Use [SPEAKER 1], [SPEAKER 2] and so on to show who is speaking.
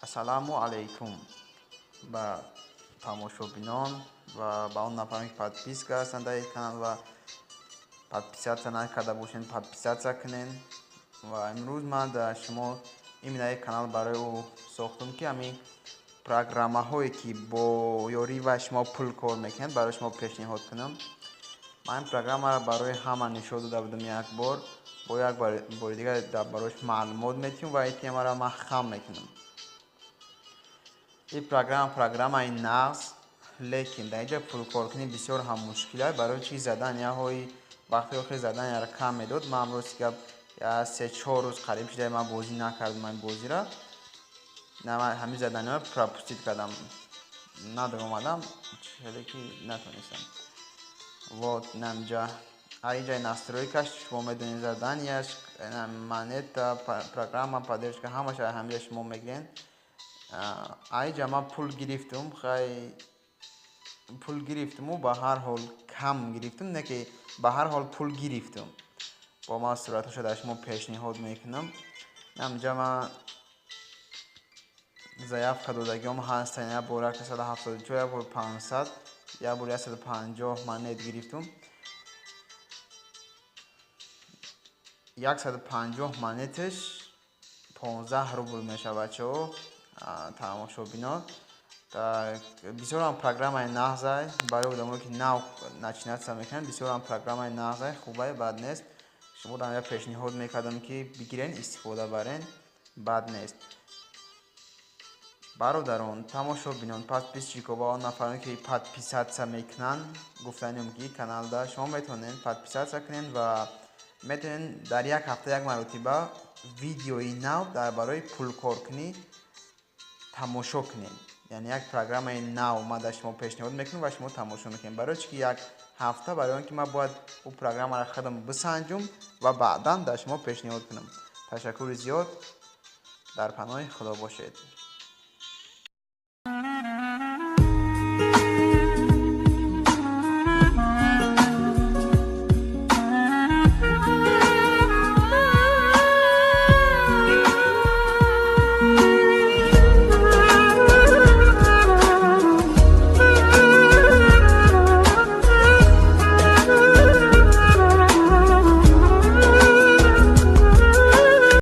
[SPEAKER 1] Ассалому алайкум ба тамошобинон ва ба он нафароне, ки подписка ҳастанд дар ин канал ва подписаться накарда бошед, подписаться кунед. Ва имрӯз ман дар шумо именно ин канал барои ӯ сохтам, ки ҳамин программаҳое, ки бо ёрии вай шумо пул кор мекунед, барои шумо пешниҳод кунам. Ман ин программаро барои ҳама нишон дода будам як бор, бо як бори дигар дар барояш маълумот метиҳам ва ин темаро ман хам мекунам. Ин программа программаи нағз, лекин дар инҷа пулкоркунӣ бисёр ҳам мушкил аст. Барои чи заданияҳои вақти охир заданияро кам медод. Ман рости гап, 3-4 рӯз қариб шуда, ман бозӣ накардам ин бозиро. Ҳамин заданияро пропустить кардам, надоромадам, хеле ки натонистам. Вот инамҷа, инҷаи настройкаш шумо медонед, заданияш, монета, программа, поддержка, ҳамаша ҳаминҷа шумо мегиред. Айҷа ман пул гирифтум, хай, пул гирифтуму ба ҳар ҳол кам гирифтум, не ки ба ҳар ҳол пул гирифтум. Бо ман суратҳошо дар шумо пешниҳод мекунам. Инамҷа ман заявка додагиҳом ҳастанд. Як бор 174, як бор 500, як бор 150 монет гирифтум. 150 монеташ 15 рубл мешавад, бачаҳо, тамошобинон. Бисёрам программаи нағзай барои одамое, ки нав начинаться мекунанд. Бисёрам программаи нағзай, хубай, бад нест. Шуморо я пешниҳод мекардам, ки бигирен, истифода барен, бад нест. Бародарон, тамошобинон, подписчико ва он нафароне, ки подписаться мекунанд, гуфтанем, ки каналда шумо метавонед подписаться кунед ва метавонед дар як ҳафта як маротиба видеои нав дар барои пулкоркунӣ тамошо кунед. Яъне як программаи нав ман дар шумо пешниҳод мекунам ва шумо тамошо мекунед. Барои чи ки як ҳафта? Барои он ки ман бояд ӯ программаро худам бисанҷум ва баъдан дар шумо пешниҳод кунам. Ташаккури зиёд, дар паноҳи Худо бошед.